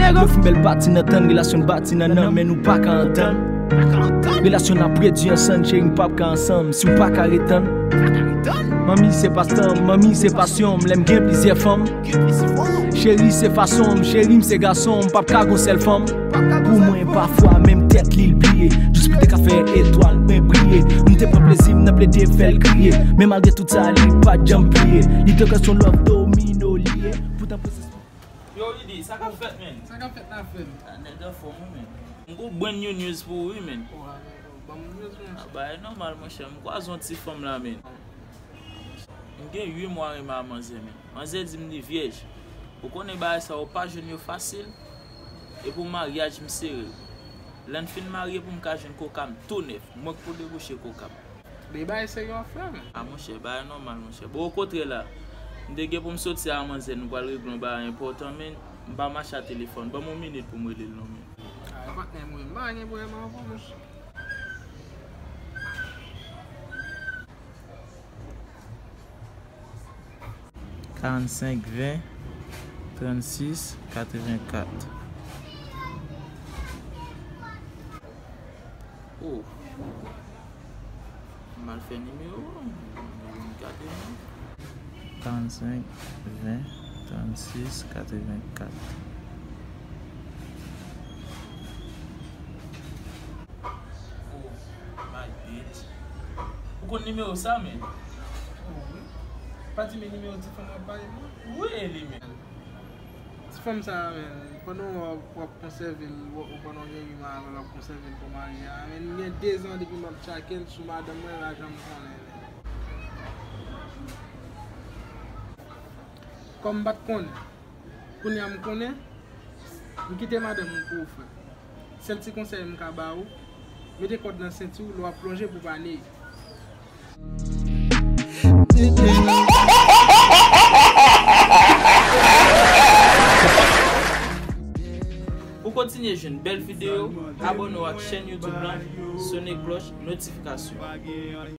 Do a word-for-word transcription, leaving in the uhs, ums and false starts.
Yo fin bèl pati nan tann, relasyon n bati nan nan, men nou pa ka antann. Relasyon n ap redui an sann, cheri, m p ap ka ansanm si w pa ka ret tann. Manmi se pa sanm, manmi se pasyon m, lè m gen plizyè fanm. Cheri se fason m, cheri m se gason m, p ap ka gon sèl fanm. Pou mwen pafwa menm tèt li l pliye, jis pou te ka fè etwal mwen briye. M te pran plezi m nan plede fè l kriye, men malgre tout sa li pa t janm pliye. Li te kwè se yon love domino li ye, poutan pwosès. Yo, Rudy, sa k ap fèt, men? Sa k ap fèt la, frè m? Ah, nèg anfòm, wi, men. M gon brand new news pou ou, wi, men. Oh, ah, ban m news, men. Ah, bagay nòmal, monchè. M kwaze yon ti fanm la, men. M gen uit mwa renmen a manzè, men. Manzè di m li vyèj. Ou konnen bagay sa yo pa jwenn yo fasil. E pou maryaj, m sere. Lè n fin marye, pou m ka jwenn koka m tou nèf. Mwen k pou debouche koka m. Men bagay serye w ap fè, men. A, monchè, bagay nòmal, monchè. Bon, okontrè la, m te gen pou m soti a manzè, nou pral regle yon bagay enpòtan, men m pa mache a telefòn. Ban m yon minit pou m rele l non, men. A, patnè m, wi. M pa gen pwoblèm avè w, monchè. Karannsenk ven trannsis katrevenkat. Oh. M al fè nimewo, m gade non. Karannsenk ven trannsis katrevenkat. Oh, my bitch. Ou konn nimewo sa, men? Oh, wi. Pa di men nimewo ti fanm w ap pale, non? Wi, e li menm. Ti fanm sa a, men, pandan w ap, w ap konsève l, w ap, pandan w gen ui ma avè l, w ap konsève l pou marye a, men, gen dezan depi m ap tchake l sou madanm mwen, l pa janm konnen, men. Kòm m pa t konnen, kounye a m konnen, m kite madanm mwen pou ou, frè. Sèl ti konsèy m ka ba ou, mete kòd nan senti w lè w ap plonje pou w pa neye. Pou kontinye jwenn bèl videyo, abòne w ak chèn YouTube lan, sone klòch notifikasyon.